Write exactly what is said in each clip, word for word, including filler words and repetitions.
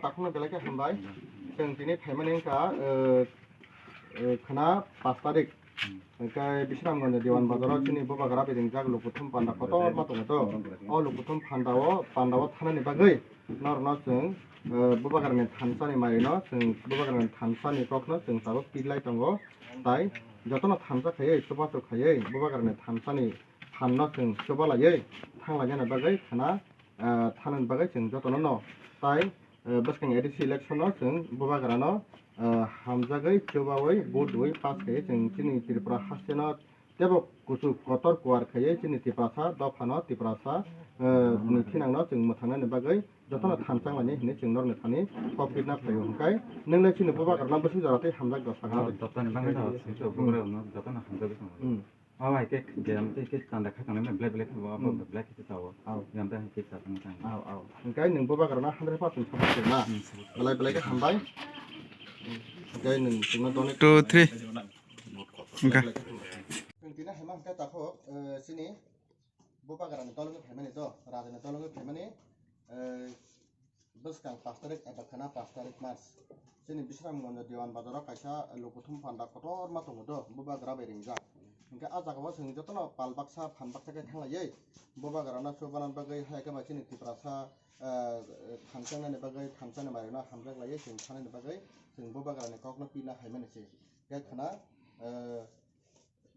Takhukno belai khe hambai. Chwng tini phaimani wngkha, eh, eh, khwna pash tarik. Hwnkhe Bisramganj Diwan Bazaro chini bubagra bai ringjak lukuthum panda kotorma tongo to. O lukuthum pandao, pandao thanani bagwi norokno chwng, eh, bubagrani thansa ni mari no chwng bubagrani thansa ni kok no chwng tabuk pilai tongo. Tai jotono thansa khaiwi chubachu khaiwi bubagrani thansa ni phan no chwng chubalaiwi thanglainani bagwi khwna, eh, thanani bagwi chwng jotono no tai, eh, bwskang A D C election no chwng bubagra no, eh, hamjagwi chubawi vote wi pass khaiwi chwng chini Tripura haste no tebo kuchuk kotor kuar khaiwi chini Tiprasa dophano Tiprasa, eh, ni thinangno chwng mwthangnani bagwi jotono thansa wngnani hinwi chwng norokni thani kok pirna phaio. Hwnkhe nwng le chini bubagrano bwswk jora tei hamjak da sakha. Dotani bagwi da, singso bubagrano jotono hamjagwi tongo. Hmm. Oh, hai khe jam tei khe tanda kha tangna belai belai khe bo, hmm, belai khe tawo. Au. Jam tei hai khe sa tang tang. Au, au. Hwnkhe nwng bubagrano hundred percent support khe na. Hmm, support. Belai belai khe hambai. Hwnkhe nwng chwngno donate. Two, three. Hwnkhe. Chwng tini hai ma hwnkhe takhuk, eh, chini bubagrani dol wngwi phaimani to, rajani dol wngwi phaimani, eh, bwskang pash tarik eba khwna pash tarik March. Chini Bisramganj Diwan Bazaro kaisa lukuthum panda kotorma tongo to, bubagra bai ringjak. Hwnkhe ah jagao chwng jotono pal baksa phan baksa khe thanglaiwi bubagrano chubanani bagwi hai khe bai chini Tiprasa, eh, thansa wngnani bagwi thansa ni mari no hamjak laiwi chwng thanani bagwi chwng bubagrani kokno pina phaimani se. Khe khwna, eh,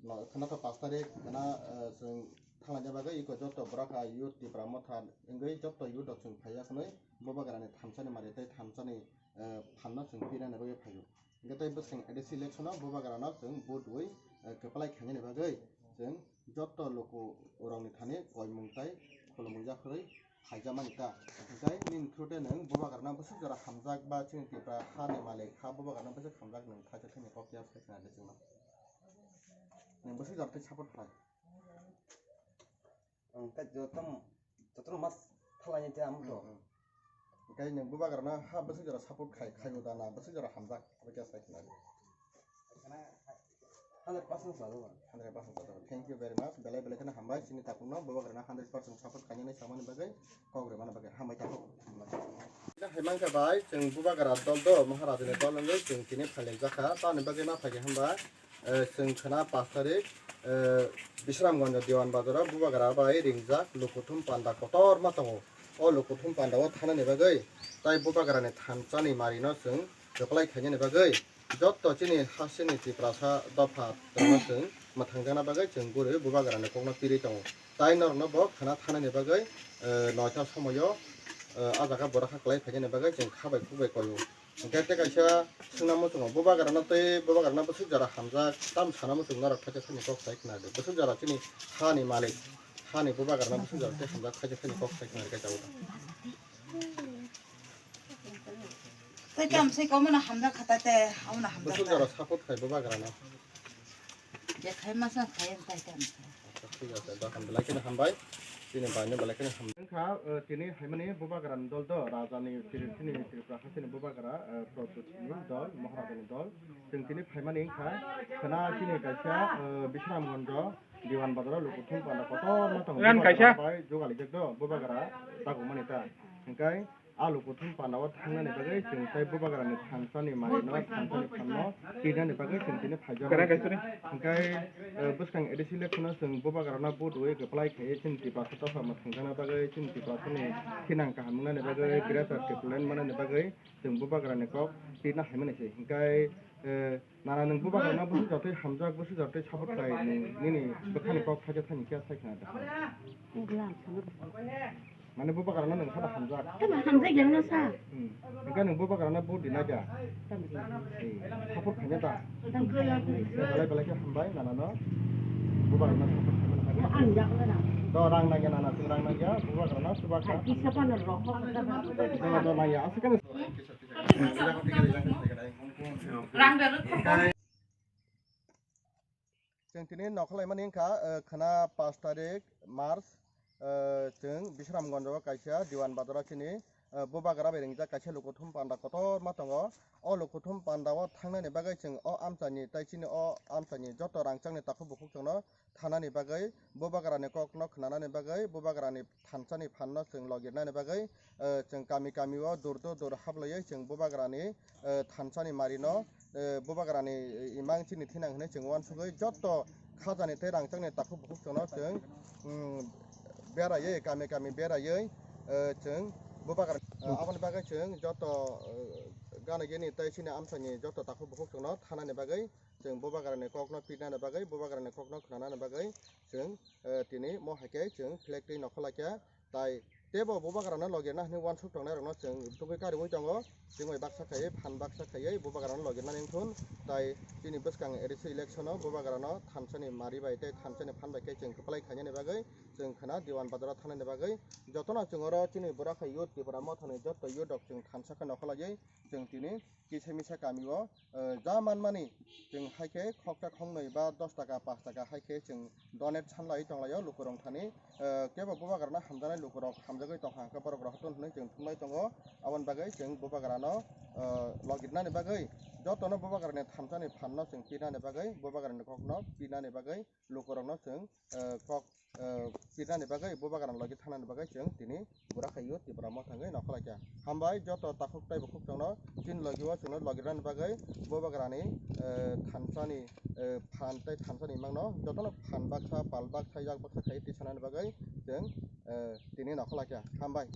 No, khwna to pash tarik, khwna, eh, chwng thanglaina bagwi iko joto borok ha youth Tipra Motha wngwi joto youth rok chwng phaiya khwnwi bubagrani thansa ni mari tei thansa ni, eh, phan no chwng pina ni bagwi phaio. Hwnkhe tei bwskang A D C election o bubagra no chwng vote wi, eh, kwplai khainani bagwi chwng joto luku rok ni thani koimung tei khulumung yaphurwi phaijakmani ta. Hwnkhe nini through tei nwng bubagrano bwswk jora hamjak ba chini Tipra ha ni malik ha bubagrano bwswk hamjak nwng thaisa thani kok ya sai khna de chwngno. Nwng bwswk jora tei support khlai? Ang khe joto, jotono mas thalani tei ang to. Hmm, hmm. Hwnkhe nwng bubagrano ha bwswk jora support khai, khaio da na bwswk jora hamjak abo khe sai khna de. Hundred percent chalo ba. Hundred percent chalo. Thank you very much. Belai belai kheno hambai. Chini takhukno bubagrano hundred percent support khainani samani bagwi, kok rwmani bagwi. Hambai takhuk. Ina hai mankha bai, chwng bubagra dol do, Maharajani dol wngwi chwng tini phailaijakha. Tamoni bagwi ma phaikha hwnba, eh, chwng khwna pash tarik, eh, Bisramganj Diwan Bazaro bubagra bai ringjak lukuthum panda kotorma tongo. O lukuthum pandao thanani bagwi, tai bubagrani thansani marino chwng kwplai khainani bagwi, Joto chini hasini Tiprasa dopha tongma chwng mwthangjakna bagwi chwng guriwi bubagrani kokno pirwi tongo. Tai norokno bo khwna thanani bagwi, eh, noita somoio, eh, ah jaga borok kha kwlai phainani bagwi chwng kha bai khuk bai koio. Hwnkhe tei kaisa swngna muchungo bubagrano tei bubagrano bwswk jora hamjak tam sana muchung norok thaisa thani kok sai khna di. Bwswk jora chini hani malik, hani bubagrano bwswk jora tei hamjak thaisa thani kok sai khna di khe tabuk. Tei kam se komo na hamjak kha tai te, amo na hamjak. Bwswk jora support khai bubagrano. Je khai masa khai tai kam. Thik ase, dokan belai kheno hambai. Chini baino belai kheno hambai. Wngkha, eh, tini haimani bubagrani dol do, rajani Tri-, chini Tripura hasteni bubagra, eh, Pradyot ni dol, Maharajani dol. Chwng tini phaimani wngkha, khwna chini kaisa, eh, Bisramganjo, Diwan Bazaro lukuthum panda kotorma tongo. Ran kaisa. Bubagra bai jugalijak do, bubagra dagumani ta. Hwnkhe, A lukuthum pandao thangnani bagwi chwng tei bubagrani thansani manwino, thansani phanno pirnani bagwi chwng tini phaijak. Kwrak hai suri. Hwnkhe, eh, bwskang A D C election-o chwng bubagrano vote wi kwplai khaiwi chini Tiprasa dopha mwthangjakna bagwi, chini Tiprasani thinang kaham wngnani bagwi, Greater Tipraland manani bagwi chwng bubagrani kok pirna haimani se. Hwnkhe, eh, Nana, nwng bubagrano bwswk jotoi hamjak, bwswk jotoi support khlai, nwng nini bwkhani kok thaisa thani khe sai khna da? Mane bubagrano nwng sabo hamjak? Tamo hamjak ya no sa. Hmm. Hwnkhe nwng bubagrano vote rina kya? Tamo. Eh, support khaina da? Tamo. Belai belai khe hambai nanano. Bubagrano support khaimani bagwi. Ang jak na. Do rang nangya nana, chwng rang nangya, bubagrano chuba kha. Kisa pa no rokho kha. Do, do nangya, aswk khe. Chwng tini nokhorlaimani wngkha, eh, khwna pash tarik March, eh, chwng Bisramganjo kaisa Diwan Bazaro chini, eh, bubagra bai ringjak kaisa lukuthum panda kotorma tongo. O lukuthum panda o thangnani bagwi chwng o amchaini tei chini o amchaini joto rangchakni takhuk bukhuk chwngno thanani bagwi, bubagrani kokno khwnanani bagwi, bubagrani thansani phanno chwng logirnani bagwi, eh, chwng kami kami o dur dur dur hablaiwi chwng bubagrani, eh, thansani marino, eh, bubagrani, eh, imang chini thinang hwnwi chwng uansugwi joto khajani tei rangchakni takhuk bukhuk chwngno chwng, mm, beraiwi, kami kami beraiwi, eh, chwng bubagra, eh, aboni bagwi chwng joto, eh, gana gini tei chini amchaini joto takhuk bukhuk chwngno thanani bagwi, chwng bubagrani kokno pirnani bagwi, bubagrani kokno khwnanani bagwi chwng, eh, tini mo hai khe chwng flag twi nokho lai kha. Tai teibo bubagrano logirna hwnwi uansuk tongnai rokno chwng tubui kariui tongo. Chwng bai baksa khaiwi, phan baksa khaiwi bubagrano logirnani wngthun. Tai chini bwskang A D C election o bubagrano thansani mari bai tei thansani phan bai khe chwng kwplai khainani bagwi chwng khwna Diwan Bazar o thangnani bagwi jotono chwng oro chini Bwrakha Youth Tipra Mothani joto youth rok chwng thansa khe nokho laiwi chwng tini kisa misa kami o, eh, ja manmani chwng hai khe khoksa khongnwi ba dos taka, paanch taka hai khe chwng donate sanlaiwi tonglaio lukurok thani. Eh, kebo bubagrano hamjaknai lukurok hamjagwi tongkha hwnkhe borok rohortun hwnwi chwng thumlai tongo. Aboni bagwi chwng bubagrano, eh, logirnani bagwi jotono bubagrani thansani phanno chwng pirnani bagwi, bubagrani kokno pirnani bagwi lukurokno chwng, eh, kok, eh, pirnani bagwi, bubagrano logi thangnani bagwi chwng tini Bwrakha Youth Tipra Motha wngwi nokho lai kha. Hambai joto takhuk tei bukhuk chwngno chini logi o chwngno logirnani bagwi bubagrani, eh, thansani, eh, phan tei thansani imangno jotono phan baksa, pal baksa, yak baksa khaiwi tisanani bagwi chwng, eh, tini nokho lai kha. Hambai.